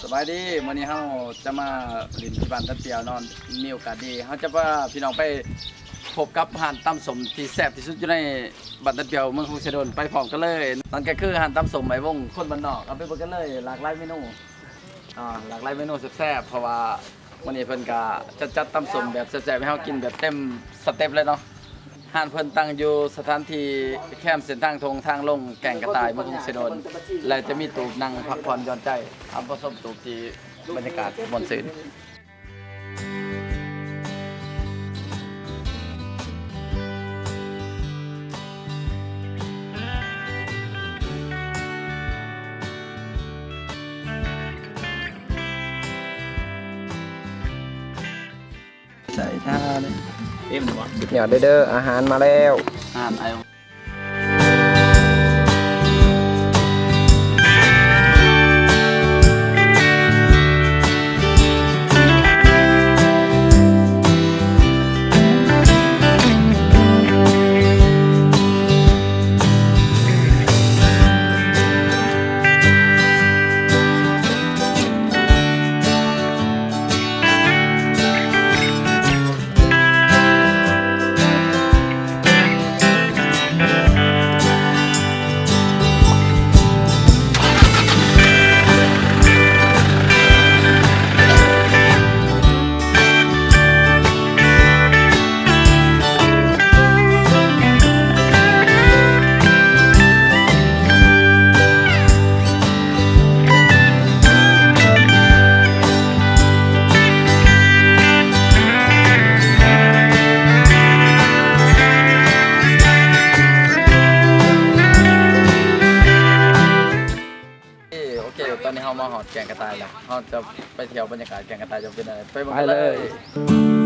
ສະບາຍດີ ມື້ນີ້ເຮົາຈະມາຫຼິ້ນທີ່ບ້ານຕັນປຽວເນາະ ມີໂອກາດດີ ເຮົາຈະພາພີ່ນ້ອງໄປພົບກັບຮ້ານຕຳສົ້ມທີ່ແຊບທີ່ສຸດຢູ່ໃນບ້ານຕັນປຽວ ເມືອງຄົງເຊໂດນ ໄປພ້ອມກັນເລີຍ. ນັ້ນກໍຄືຮ້ານຕຳສົ້ມໄອ້ວົງຄົນບ້ານນອກ ເຮົາໄປເບິ່ງກັນເລີຍ. ຫຼາກຫຼາຍເມນູ ອ່າ ຫຼາກຫຼາຍເມນູແຊບໆ ເພາະວ່າມື້ນີ້ເພິ່ນກໍຈັດ ຈັດຕຳສົ້ມແບບແຊບໆ ໃຫ້ເຮົາກິນແບບເຕັມສະເຕັບເລີຍເນາະ. ຮ້ານເພິ່ນຕັ້ງຢູ່ສະຖານທີ່ແຄມເສັ້ນທາງທົ່ງທາງລົງແກ້ງກະຕ່າຍ ເມືອງຄົງເຊໂດນ ແລະ ຈະມີຕູບນັ່ງພັກຜ່ອນຢ່ອນໃຈ. ເຮົາໄປຊົມຕູບທີ່ບັນຍາກາດມ່ວນຊື່ນ. ໃສ່ທານ ເຕັມແລ້ວບໍ່? ສຸດຍອດເດີ ອາຫານມາແລ້ວ ອາຫານໄອ ໂອເຄ ຕອນນີ້ເຮົາມາຮອດແກ້ງກະຕ່າຍແລ້ວ ເຮົາຈະໄປທ່ຽວບັນຍາກາດແກ້ງກະຕ່າຍຈະເປັນແນວໃດ ໄປເບິ່ງກັນເລີຍ.